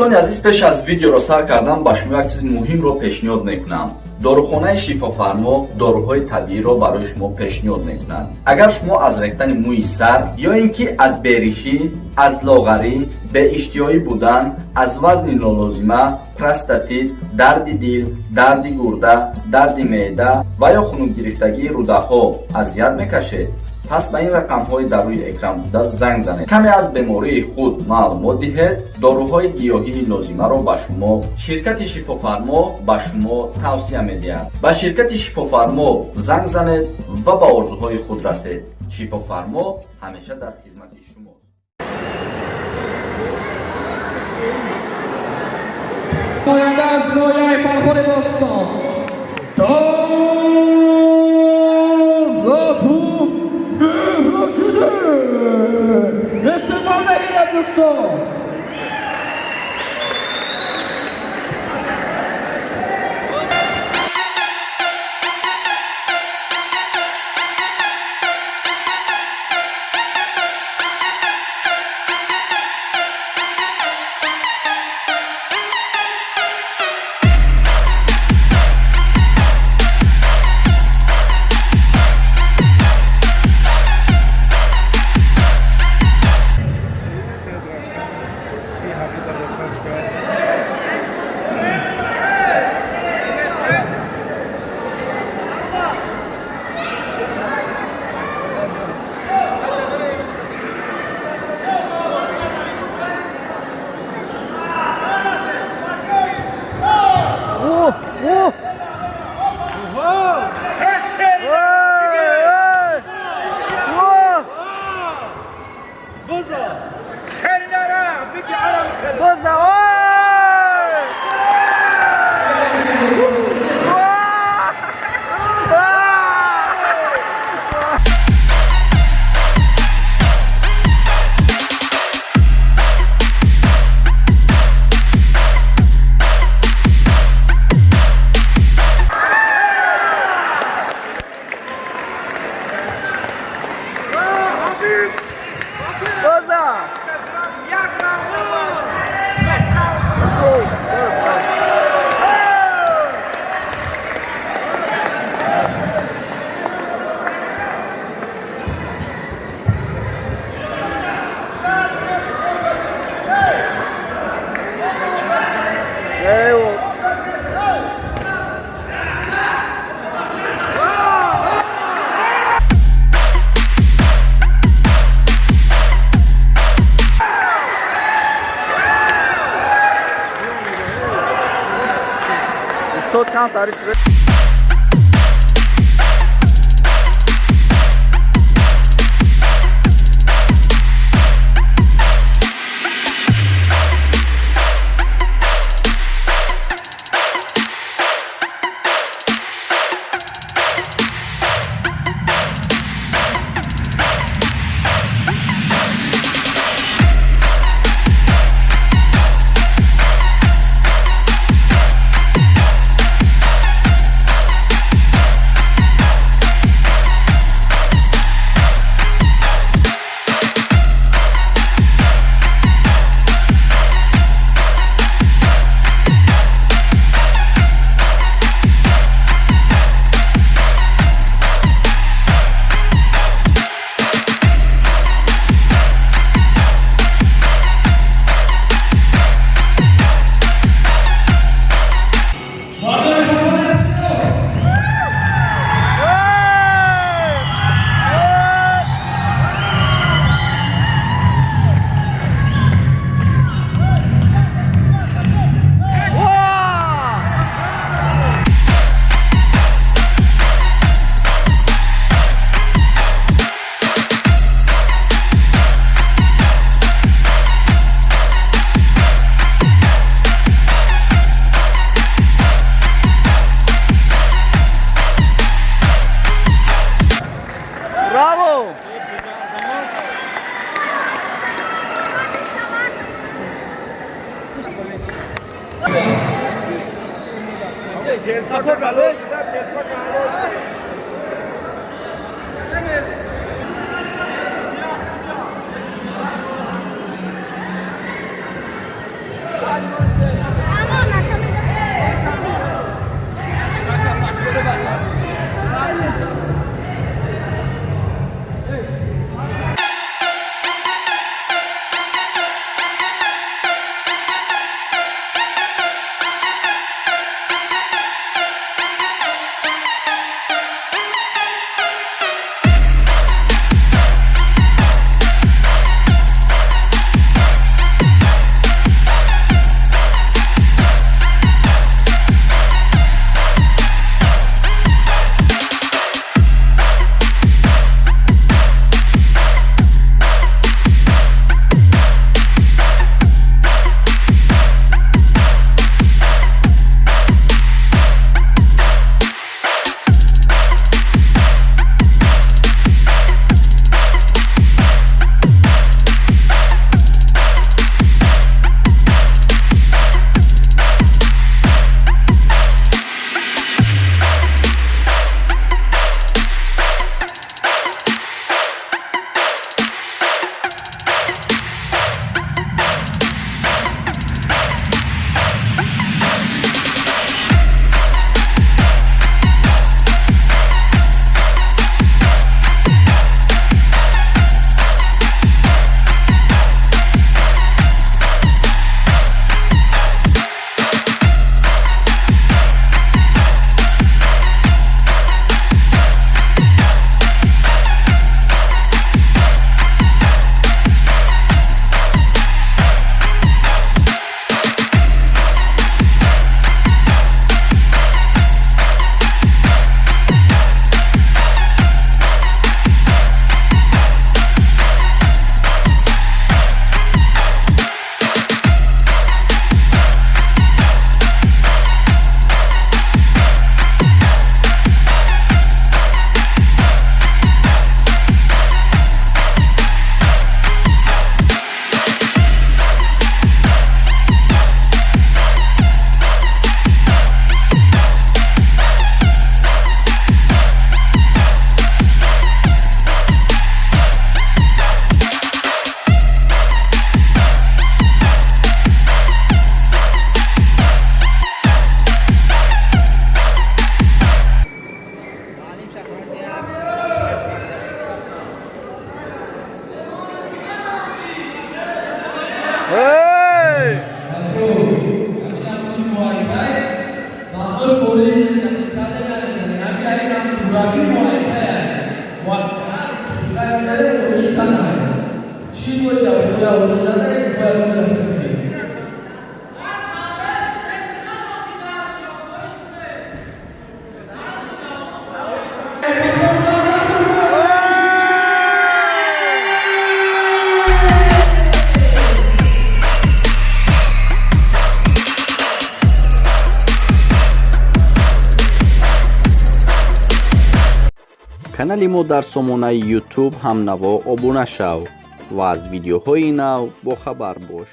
Дӯстони азиз, пеш аз видеоро сар кардан ба шумо як чизи муҳимро пешниҳод мекунам. Дорухонаи Шифофармо доруҳои табииро барои шумо пешниҳод мекунад. Агар шумо аз рехтани мӯи сар ё ин ки аз беришӣ, аз лоғарӣ, беиштиҳоӣ будан, аз вазни нолозима, простатит, дарди дил, дарди гурда, дарди меъда ва ё хунукгирифтагии рӯдаҳо азият мекашед, пас ба ин рақамҳои дар рӯи экран буда занг занед, каме аз бемории худ маълумот диҳед. Доруҳои гиёҳии лозимаро ба шумо ширкати Шифофармо ба шумо тавсия медиҳад. Ба ширкати Шифофармо занг занед ва ба орзуҳои худ расед. Шифофармо ҳамеша дар хизмати шумост. Намоянда аз ноҳияи Фархори бостон, Давлату Меҳратиде, истиқбол бигиред, дӯстон. Устод камтар. Браво! 七个脚不要，我们站在不要那个身体。 Канали мо дар сомонаи YouTube ҳамнаво обуна шав ва аз видеоҳои нав бохабар бош.